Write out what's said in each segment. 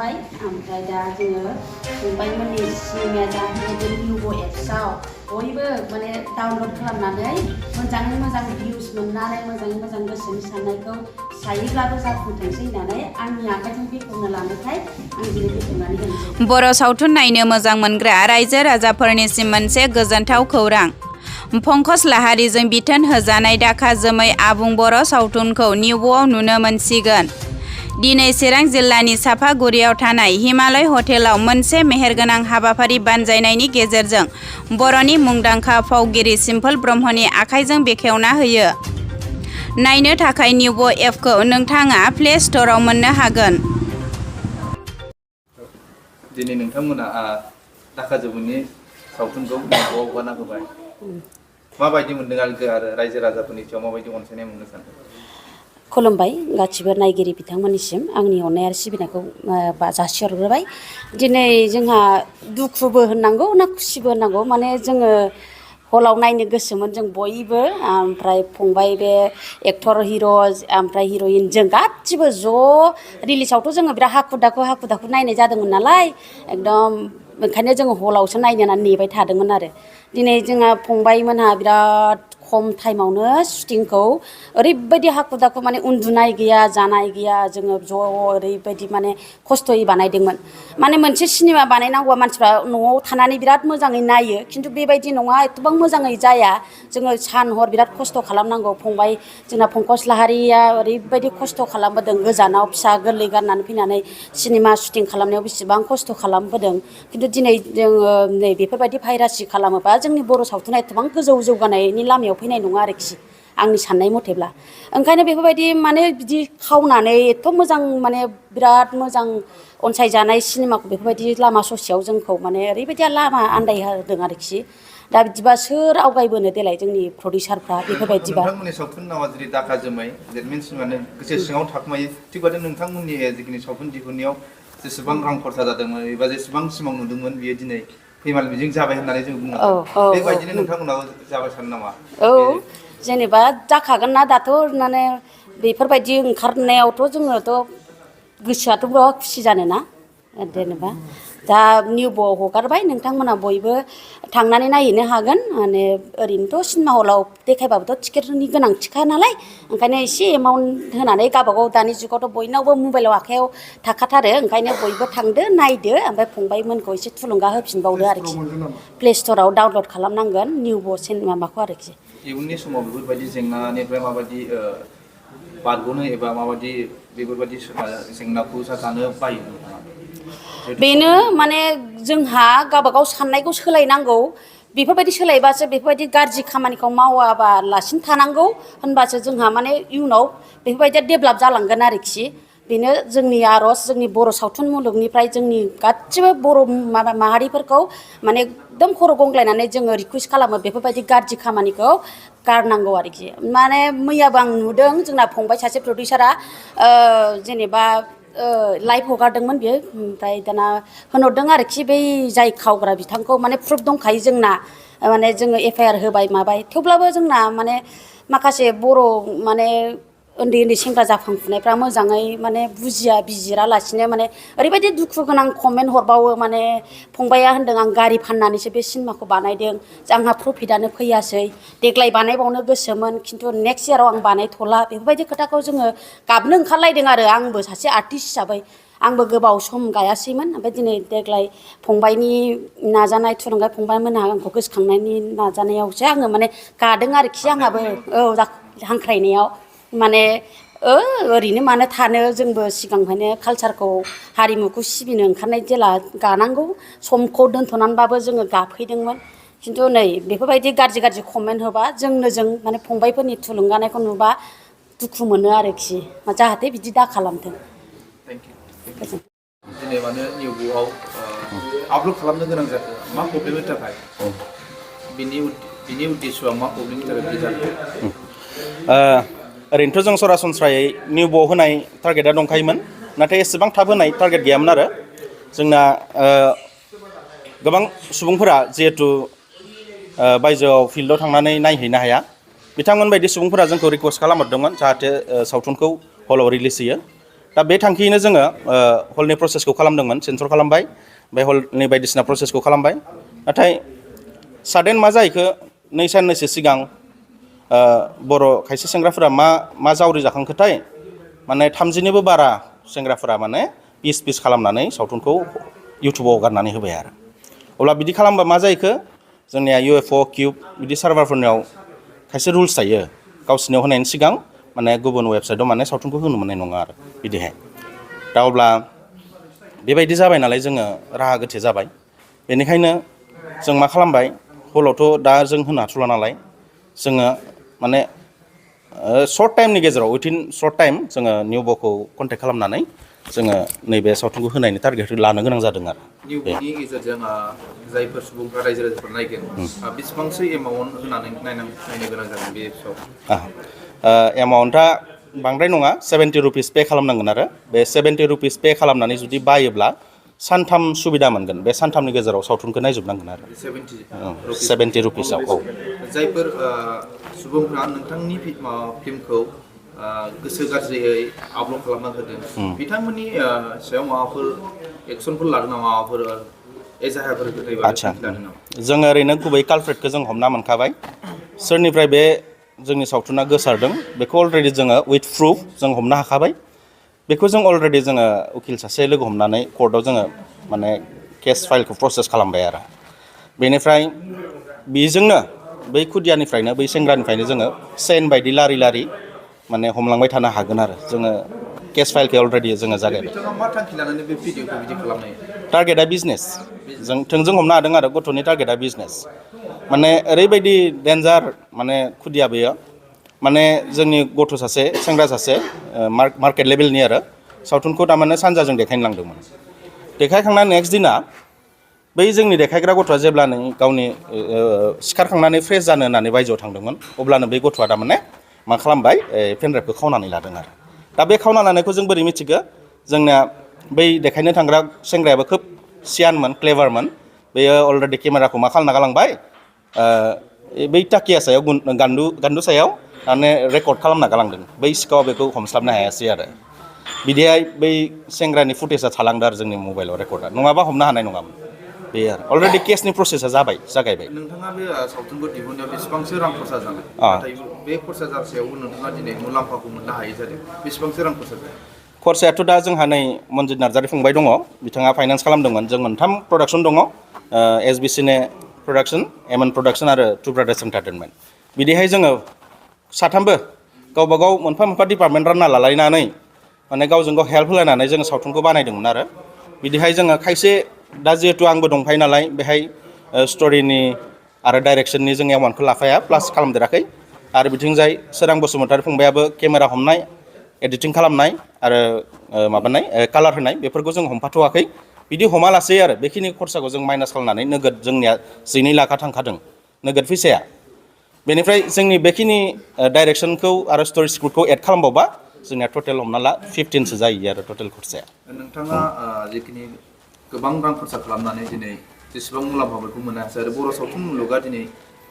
ओंखारबाय ओमफ्राय दा जोङो फंबायमोननि सिनेमाया जाहाथे निउबो एप्सआव बयबो माने डाउनलड खालामनानै मोजाङै मोजां भिउस मोननानै मोजाङै मोजां गोसोनि साननायखौ सायोब्लाबो जाफुंथोंसै होननानै आंनि आखाइजों बेखेवनो लानायखाय आं दिनै बेखेवनानै होनोसै। बर' सावथुन नायनो मोजां मोनग्रा रायजो राजाफोरनिसिम मोनसे गोजोनथाव खौरां। पंकज लाहारीजों बिथोन होजानाय दाखा जोमै आबुं बर' सावथुनखौ निउबोआव नुनो मोनसिगोन। दिनै चिरां जिल्लानि सापागुरियाव थानाय हिमालय हटेलाव मोनसे मेहेरगोनां हाबाफारि बानजायनायनि गेजेरजों बर'नि मुंदांखा फावगिरि सिम्पोल ब्रह्मनि आखाइजों बेखेवना होयो। नायनो थाखाय निउबो एपखौ नोंथाङा प्ले स्ट'राव मोननो हागोन। दिनै नोंथांमोना दाखा जोमैनि सावथुनखौ निउबोआव हगारना होबाय। माबायदि मोनदों आरो रायजो राजाफोरनि सायाव माबायदि अनसायनाय मोननो सानदों? खुलुमबाय गासिबो नायगिरि बिथांमोननिसिम आंनि अननाय आरो सिबिनायखौ जासिहरग्रोबाय। दिनै जोंहा दुखुबो होननांगौ ना खुसिबो होननांगौ, माने जोङो हलाव नायनो गोसोमोन जों बयबो, ओमफ्राय फंबाय बे एक्टर हिर' ओमफ्राय हिर'इन जों गासिबो ज' रिलिसावथ' जोङो बिराद हाखु दाखु नायनाय जादोंमोन नालाय, एकदम ओंखायनो जोङो हलावसो नायनो होननानै नेबाय थादोंमोन आरो। दिनै जोंहा फंबायमोनहा बिराद खम टाइमावनो शुटिंखौ ओरैबायदि हाखु दाखु माने उन्दुनाय गैया जानाय गैया जोङो ज' ओरैबायदि माने खस्थ'यै बानायदोंमोन। माने मोनसे सिनेमा बानायनांगौआ मानसिफ्रा न'आव थानानै बिराद मोजाङै नायो, खिन्थु बेबायदि नङा, एथबां मोजाङै जाया। जोङो सान हर बिराद खस्थ' खालामनांगौ। फंबाय जोंना पंकज लाहारीया ओरैबायदि खस्थ' खालामबोदों, गोजानाव फिसा गोरलै गारनानै फैनानै सिनेमा शुटिं खालामनायाव बेसेबां खस्थ' खालामबोदों। खिन्थु दिनै जोङो नै बेफोरबायदि भाइरासि खालामोबा जोंनि बर' सावथुना एथबां गोजौ जौगानायनि लामायाव फैनाय नङा आरोखि आंनि साननाय मथेब्ला। ओंखायनो बेफोरबायदि माने बिदि खावनानै एथ' मोजां माने बिराद मोजां अनसायजानाय सिनेमाखौ बेफोरबायदि लामा ससेयाव जोंखौ माने ओरैबायदि लामा आन्दायहोदों आरोखि। दा बिदिबा सोर आवगायबोनो देलाय जोंनि प्रडिउसारफ्रा बेफोरबायदिबा। नोंथांमोननि सावथुन नामा जुदि दाखा जोमै देट मिन्स माने गोसो सिङाव थाखुमायो, थिग बादि नोंथांमोननि जिखिनि सावथुन दिहुननायाव जेसेबां रां खरसा जादोंमोन एबा जेसेबां सिमां नुदोंमोन बियो दिनै फैमाल मिजिं जाबाय होननानै जों बुंनो हायो। बेबायदिनो नोंथांमोनाबो जाबाय सानो नामा? औ जेनेबा जाखागोन ना, दाथ' माने बेफोरबायदि ओंखारनायावथ' जोङोथ' गोसोआथ' बिराद खुसि जानोना। जेनेबा दा निउबोआव हगारबाय, नोंथांमोना बयबो थांनानै नायहैनो हागोन। माने ओरैनोथ' सिनेमा हलाव देखायबाबोथ' टिकेटनि गोनांथिखा नालाय, ओंखायनो एसे एमाउन्ट होनानै गावबागाव दानि जुगावथ' बयनावबो मबाइलाव आखाइयाव थाखाथारो, ओंखायनो बयबो थांदो नायदो, ओमफ्राय फंबायमोनखौ एसे थुलुंगा होफिनबावदो आरोखि। प्ले स्ट'राव डाउनलड खालामनांगोन निउबो सिनेमा माखौ आरोखि। इयुननि समाव बेफोरबायदि जेंनानिफ्राय माबायदि बारग'नो एबा माबायदि बेफोरबायदि जेंनाखौ जानो बायो नोंथाङा? बेनो माने जोंहा गावबागाव साननायखौ सोलायनांगौ। बेफोरबायदि सोलायबासो बेफोरबायदि गाज्रि खामानिखौ मावाबालासिनो थानांगौ, होनबासो जोंहा माने इयुनाव बेफोरबायदिया डेभेलप जालांगोन आरोखि। बेनो जोंनि आर'ज, जोंनि बर' सावथुन मुलुगनिफ्राय जोंनि गासिबो बर' माहारिफोरखौ माने एकदम खर' गंग्लायनानै जोङो रिकुवेस्ट खालामो बेफोरबायदि गाज्रि खामानिखौ गारनांगौ आरोखि। माने मैयाबो आं नुदों जोंना फंबाय सासे प्रडिउसारा जेनेबा लाइभ हगारदोंमोन बियो, ओमफ्राय दाना होनहरदों आरोखि बै जाय खावग्रा बिथांखौ माने प्रुफ दंखायो जोंना, माने जोङो एफआइआर होबाय माबाय, थेवब्लाबो जोंना माने माखासे बर' माने उन्दै उन्दै सेंग्रा जाखांफुनायफ्रा मोजाङै माने बुजिया बिजिरालासिनो माने ओरैबायदि दुखु गोनां कमेन्ट हरबावो। माने फंबाया होनदों आं गारि फाननानैसो बे सिनेमाखौ बानायदों, आंहा प्रफिटआनो फैयासै, देग्लाय बानायबावनो गोसोमोन खिन्थु नेक्स्ट इयाराव आं बानायथ'ला, बेफोरबायदि खोथाखौ जोङो गाबनो ओंखारलायदों आरो। आंबो सासे आर्टिस्ट हिसाबै आंबो गोबाव सम गायासैमोन, ओमफ्राय दिनै देग्लाय फंबायनि नाजानाय थुलुंगा, फंबायमोनहा आंखौ गोसोखांनायनि नाजानायावसो आङो माने गादों आरोखि। आंहाबो हांख्रायनायाव माने ओरैनो मानो थानो, जोंबो सिगांनिफ्रायनो कालसारखौ हारिमुखौ सिबिनो ओंखारनाय जेला गानांगौ, समखौ दोनथ'नानैबाबो जोङो गाफैदोंमोन। खिन्थु नै बेफोरबायदि गाज्रि गाज्रि कमेन्ट होबा जों माने फंबायफोरनि थुलुंगानायखौ नुबा दुखु मोनो आरोखि, जाहाथे बिदि दा खालामथों। दिनै माने निउबोआव आपल'ड खालामनो गोनां जाखो मा प्रब्लेमनि थाखाय? बिनि उद्देश्यआ मा प्रब्लेमनि थाखाय बिदि जाखो? ओरैनोथ' जों सरासनस्रायै निउबोआव होनाय टारगेटआ दंखायोमोन, नाथाय एसेबां थाब होनाय टारगेट गैयामोन आरो। जोंना गोबां सुबुंफोरा जिहेथु बायजोआव फिल्डआव थांनानै नायहैनो हाया, बिथांमोन बायदि सुबुंफोरा जोंखौ रिकुवेस्ट खालामहरदोंमोन जाहाथे सावथुनखौ हलाव रिलिज होयो। दा बे थांखियैनो जोङो हलनि प्रसेसखौ खालामदोंमोन सेन्सर खालामबाय ओमफ्राय हलनि बायदिसिना प्रसेसखौ खालामबाय नाथाय साडेन मा जाहैखो 2 साननैसो सिगां बर' खायसे सेंग्राफोरा मा जावरि जाखांखोथाय माने 30निबो बारा सेंग्राफोरा माने पिस खालामनानै सावथुनखौ इउटुबाव हगारनानै होबाय आरो अब्ला बिदि खालामबा मा जाहैखो जोंनिया UFO किउब बिदि सार्भारफोरनियाव खायसे रुल्स थायो गावसिनियाव होनायनि सिगां माने गुबुन वेबसाइटआव माने सावथुनखौ होनो मोननाय नङा आरो बिदिहाय दा अब्ला बेबायदि जाबाय नालाय जोङो राहा गोथे जाबाय बेनिखायनो जों मा खालामबाय हलावथ' दा जों होनो हाथ'ला नालाय जोङो माने सर्ट टाइमनि गेजेराव उइथिन सर्ट टाइम जोङो निउब'खौ कन्टेक्ट खालामनानै जोङो नैबे सावथुनखौ होनायनि टारगेट लानो गोनां जादों आरो निउब'नि गेजेरजों जायफोर सुबुंफ्रा रायजो राजाफोर नायगोन बेसेबांसो एमाउन्ट होनानै नायनो गोनां जागोन बे एप्सआव एमाउन्टआ बांद्राय नङा 70 रुपिस पे खालामनांगोन आरो बे 70 रुपिस पे खालामनानै जुदि बायोब्ला सानथाम सुबिदा मोनगोन बे सानथामनि गेजेराव सावथुनखौ नायजोबनांगोन आरो 70 रुपिसाव औ जायफोर सुबुंफ्रा नोंथांनि फिल्मखौ गोसो गाज्रियै आपल'ड खालामना होदों बिथांमोननि सायाव माबाफोर एक्सनफोर लादों नामा माबाफोर एजाहारफोर होथायबा लादों नामा जोङो ओरैनो गुबै कालप्रेटखौ जों हमना मोनखाबाय सोरनिफ्राय बे जोंनि सावथुना गोसारदों बेखौ अलरेडि जोङो उइथ प्रुफ जों हमनो हाखाबाय बेखौ जों अलरेडि जोङो उकिल सासे लोगो हमनानै कर्टआव जोङो माने केस फाइलखौ प्रसेस खालामबाय आरो बेनिफ्राय बेजोंनो बै खुदियानिफ्रायनो बै सेंग्रानिफ्रायनो जोङो सेन बायदि लारि माने हमलांबाय थानो हागोन आरो जोङो केस फाइलखौ अलरेडि जोङो जागायबाय बिथाङा मा थांखि लानानै बे भिडिअखौ बिदि खालामनाय टारगेटआ बिजनेस जों थोंजों हमनो हादों आरो गथ'नि टारगेटआ बिजनेस माने ओरैबायदि डेन्जार माने खुदिया बेयो माने जोंनि गथ' सासे सेंग्रा सासे मार्केट लेभेलनि आरो सावथुनखौ थारमाने सानजाजों देखायनो लांदोंमोन देखायखांना नेक्स्ट दिना बै जोंनि देखायग्रा गथ'आ जेब्लानो गावनि सिखारखांनानै फ्रेस जानो होननानै बायजोआव थांदोंमोन अब्लानो बै गथ'आ थारमाने मा खालामबाय पेनड्राइभखौ खावनानै लादों आरो दा बे खावना लानायखौ जों बोरै मिथिगो जोंना बै देखायनो थांग्रा सेंग्रायाबो खोब सियानमोन क्लेभारमोन बेयो अलरेडि केमेराखौ मा खालामना गालांबाय बै टाकिया सायाव गान्दु सायाव माने रेकर्ड खालामना गालांदों बै सिखावा बेखौ हमस्लाबनो हायासै आरो बिदिहाय बै सेंग्रानि फुटेजआ थालांदों आरो जोंनि मबाइलाव रेकर्डआ नङाबा हमनो हानाय नङामोन बे आरो अलरेडि केसनि प्रसेसआ जागायबाय नोंथाङा बे सावथुनखौ दिहुननायाव बेसेबांसो रां खरसा जानाय नाथाय बे खरसा जासेयावबो नोंथाङा दिनै मुलाम्फाखौ मोननो हायै जादों बेसेबांसो रां खरसा जादों खरसायाथ' दा जोंहा नै मनजित नार्जारि फंबाय दङ बिथाङा फाइनान्स खालामदोंमोन जों 3 प्रडाक्सन दङ SBCने प्रडाक्सन एमएन प्रडाक्सन आरो टु ब्रादार्स एन्टारटेनमेन्ट बिदिहाय जोङो साथामबो गावबा गाव मोनफा डिपार्टमेन्ट रानना लालायनानै माने गावजों गाव हेल्प होलायनानै जोङो सावथुनखौ बानायदोंमोन आरो बिदिहाय जोङो खायसे दा जिहेतु आंबो दंफायो नालाय बेहाय स्ट'रिनि आरो डाइरेक्सननि जों एमाउन्टखौ लाफाया प्लास खालामदेराखै आरो बिथिंजाय सोरां बसुमतारी फंबायाबो केमेरा हमनाय एडिटिं खालामनाय आरो माबानाय कालार होनाय बेफोरखौ जों हमफाथ'वाखै बिदि हमालासै आरो बेखिनि खरसाखौ जों माइनास खालामनानै नोगोद जोंनिया 12 लाखा थांखादों नोगोद फैसाया बेनिफ्राय जोंनि बेखिनि डाइरेक्सनखौ आरो स्ट'रि स्क्रिप्टखौ एड खालामबावबा जोंनिया टटेल हमना ला 15सो जायो आरो टटेल खरसाया नोंथाङा जिखिनि गोबां रां खरसा खालामनानै दिनै जेसेबां मुलाम्फाफोरखौ मोननो हासै आरो बर' सावथुन मुलुगा दिनै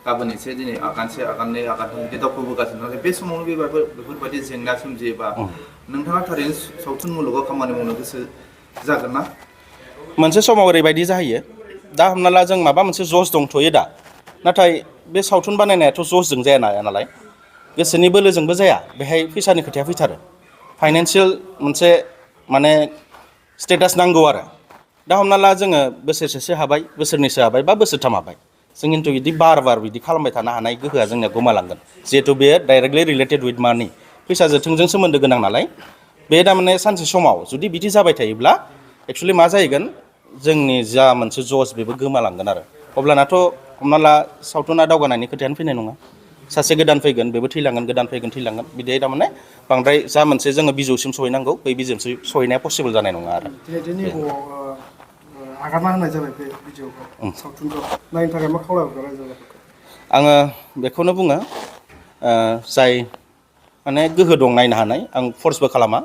गाबोन एसे दिनै आगानसे आगाननै आगानथाम बिदि दावखोबोगासिनो नाथाय बे समावनो बेफोरबायदि जेंना सोमजियोबा नोंथाङा थारैनो सावथुन मुलुगाव खामानि मावनो गोसो जागोन ना मोनसे समाव ओरैबायदि जाहैयो दा हमना ला जों माबा मोनसे जस दंथ'यो दा नाथाय बे सावथुन बानायनायाथ' जसजों जाया नालाय गोसोनि बोलोजोंबो जाया बेहाय फैसानि खोथाया फैथारो फाइनान्सियेल मोनसे माने स्टेटास नांगौ आरो दा हमना ला जोङो बोसोरसेसो हाबाय बोसोरनैसो हाबाय बा बोसोरथाम हाबाय जों खिन्थु बिदि बार बिदि खालामबाय थानो हानाय गोहोआ जोंनिया गोमालांगोन जिहेतु बेयो डाइरेक्टलि रिलेटेड उइथ मानि फैसाजों थोंजों सोमोन्दो गोनां नालाय बे थारमाने सानसे समाव जुदि बिदि जाबाय थायोब्ला एक्सुवेलि मा जाहैगोन जोंनि जा मोनसे जस बेबो गोमालांगोन आरो अब्लानाथ' हमना ला सावथुना दावगानायनि खोथायानो फैनाय नङा सासे गोदान फैगोन बेबो थैलांगोन गोदान फैगोन थैलांगोन बिदि थारमाने बांद्राय जा मोनसे जोङो बिजौसिम सहैनांगौ बै बिजौसिम सहैनाया पसिबल जानाय नङा आरो आगारना होनाय जाबाय बे भिडिअखौ सावथुनखौ नायनो थाखाय मा खावलायहरगोन रायजोफोरखौ आङो बेखौनो बुङो जाय माने गोहो दं नायनो हानाय आं फर्सबो खालामा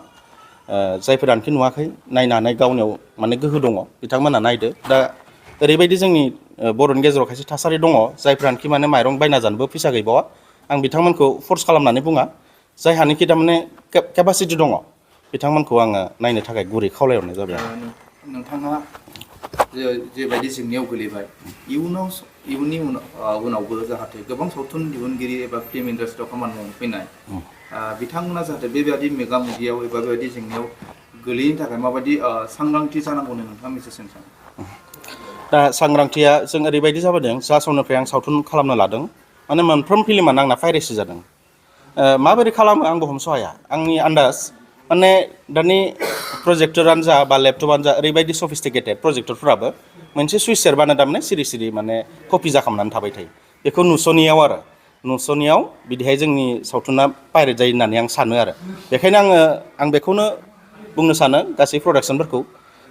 जायफोरानोखि नुवाखै नायनो हानाय गावनियाव माने गोहो दङ बिथांमोना नायदो दा ओरैबायदि जोंनि बर'नि गेजेराव खायसे थासारि दङ जायफ्रानोखि माने माइरं बायना जानोबो फैसा गैबावा आं बिथांमोनखौ फर्स खालामनानै बुङा जायहानिखि थारमाने केपासिटि दङ बिथांमोनखौ आङो नायनो थाखाय गुरै खावलायहरनाय जाबाय नोंथाङा जेबायदि जेंनायाव गोलैबाय इयुननि उनावबो जाहाथे गोबां सावथुन दिहुनगिरि एबा फिल्म इन्डास्ट्रियाव खामानि मावनो फैनाय बिथांमोना जाहाथे बेबायदि मोगा मोगियाव एबा बेबायदि जेंनायाव गोलैयैनि थाखाय माबायदि सांग्रांथि जानांगौनो नोंथाङा मेसेज होनो सानो? दा सांग्रांथिया जों ओरैबायदि जाबोदों जा समनिफ्राय आं सावथुन खालामनो लादों माने मोनफ्रोम फिल्मानो आंना पाइरेसि जादों माबोरै खालामो आंबो हमस' हाया आंनि आन्दाज माने दानि प्रजेक्टरानो जा बा लेपटपानो जा ओरैबायदि सफिस्टिकेटेड प्रजेक्टरफोराबो मोनसे सुइच सेरबानो थारमाने सिरि सिरि माने कपि जाखांनानै थाबाय थायो बेखौ नुस'नियाव बिदिहाय जोंनि सावथुना पाइरेट जायो होननानै आं सानो आरो बेखायनो आं बेखौनो बुंनो सानो गासै प्रडाक्सनफोरखौ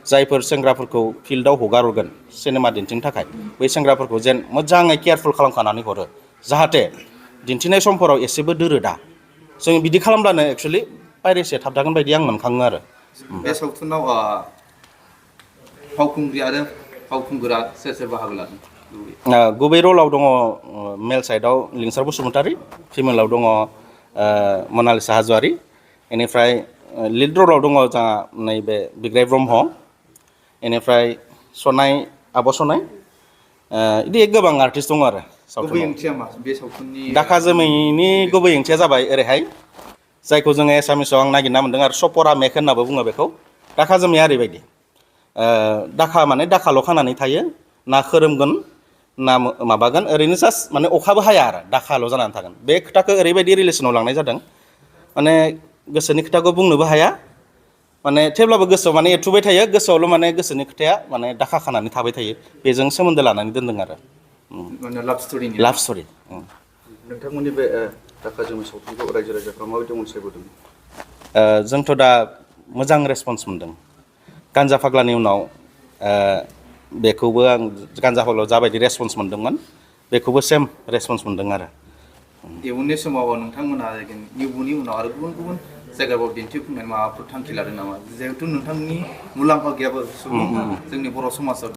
जायफोर सेंग्राफोरखौ फिल्डआव हगारहरगोन सिनेमा दिन्थिनो थाखाय बै सेंग्राफोरखौ जेन मोजाङै केयारफुल खालामखानानै हरो जाहाथे दिन्थिनाय समफोराव एसेबो दोरोदा जों बिदि खालामब्लानो एक्सुवेलि पाइरेसिया थाबथागोन बायदि आं मोनखाङो आरो बे सावथुनाव फावखुंग्रि आरो फावखुंगुरा सोर बाहागो लादों? गुबै रलाव दङ मेल साइडआव लिंसार बसुमतारी फिमेलाव दङ मनालिसा हाज'वारि बेनिफ्राय लिड रलाव दङ जोंहा नैबे बिग्राय ब्रह्म बेनिफ्राय आब' सनाय बिदि गोबां आर्टिस्ट दङ आरो गुबै ओंथिया मा बे सावथुननि? दाखा जोमैनि गुबै ओंथिया जाबाय ओरैहाय जायखौ जोङो एसामिसाव आं नागिरना मोन्दों आरो सपरा मेक होननाबो बुङो बेखौ दाखा जोमैया ओरैबायदि दाखा माने दाखाल' खानानै थायो ना खोरोमगोन ना माबागोन ओरैनो जास्ट माने अखाबो हाया आरो दाखाल' जानानै थागोन बे खोथाखौ ओरैबायदि रिलेसनाव लांनाय जादों माने गोसोनि खोथाखौ बुंनोबो हाया माने थेवब्लाबो गोसोआव माने एरथुबाय थायो गोसोआवल' माने गोसोनि खोथाया माने दाखा खानानै थाबाय थायो बेजों सोमोन्दो लानानै दोनदों आरो लाभ स्ट'रिनि लाभ स्ट'रि नोंथांमोननि बे दाखा जोमै सावथुनखौ रायजो राजाफ्रा माबायदि अनसायबोदों? जोंथ' दा मोजां रेसपन्स मोनदों गान्जा फाग्लानि उनाव बेखौबो आं गान्जा फाग्लायाव जाबायदि रेसपन्स मोनदोंमोन बेखौबो सेम रेसपन्स मोनदों आरो इयुननि समाव नोंथांमोना निउबुनि उनाव आरो गुबुन गुबुन जायगाफ्राव दिन्थिफुंनाय माबाफोर थांखि लादों नामा जिहेथु नोंथांनि मुलाम्फा गैयाबो सुबुं जोंनि बर' समाजाव